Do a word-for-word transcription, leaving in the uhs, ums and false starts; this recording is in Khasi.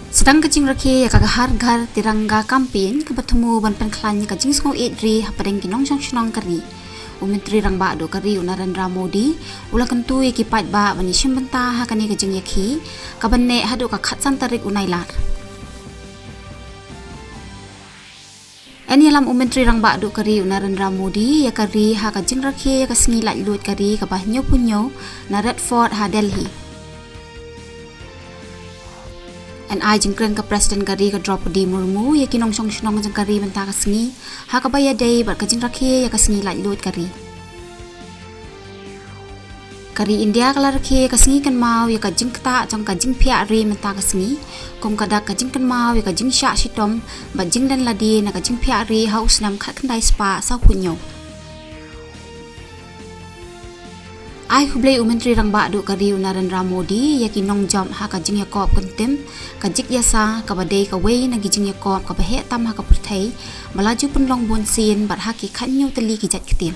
Sdang ka jingrakhe ïa ka Ghar Ghar Tiranga campaign kaba thmu ban pynkhlaiñ ïa ka jingsngewieit ri hapdeng ki nongshong shnong ka ri. U Myntri Rangbah Duh ka ri u Narendra Modi u la kyntu ïa ki paidbah ban ïashim bynta ha kane ka jingïakhih, kaban neh haduh ka khatsan tarik u Nailar. Yn ïalam u Myntri Rangbah Duh ka ri u Narendra Modi ïa ka ri ha ka jingrakhe ïa ka sngi laitluid ka ri kaba hynñiewphew hynñiew na Red Fort ha Delhi. Yn ai jingkren ka President ka ri ka Droupadi Murmu ïa ki nongshong shnong jong ka ri mynta ka sngi ha kaba ïadei bad ka jingrakhe ïa ka sngi laitluid ka ri. Ka ri India ka la rakhe ïa ka sngi kynmaw ïa ka jingktah jong ka jingphiah ri mynta ka sngi kum ka dak ka jingkynmaw ïa ka jingshah shitom bad jingdon lade na ka jingphiah ri ha u snem khatkhyndai spah sawphew hynñiew. Ai khublei u Myntri Rangbah Duh ka ri u Narendra Modi ïa ki nongjop ha ka jingïakop kyntien, ka jingïasa kaba dei kawei na ki jingïakop kaba heh tam ha ka pyrthei, ba la ju pynlong bunsien bad ha ki khathynñiew tylli ki jait ktien.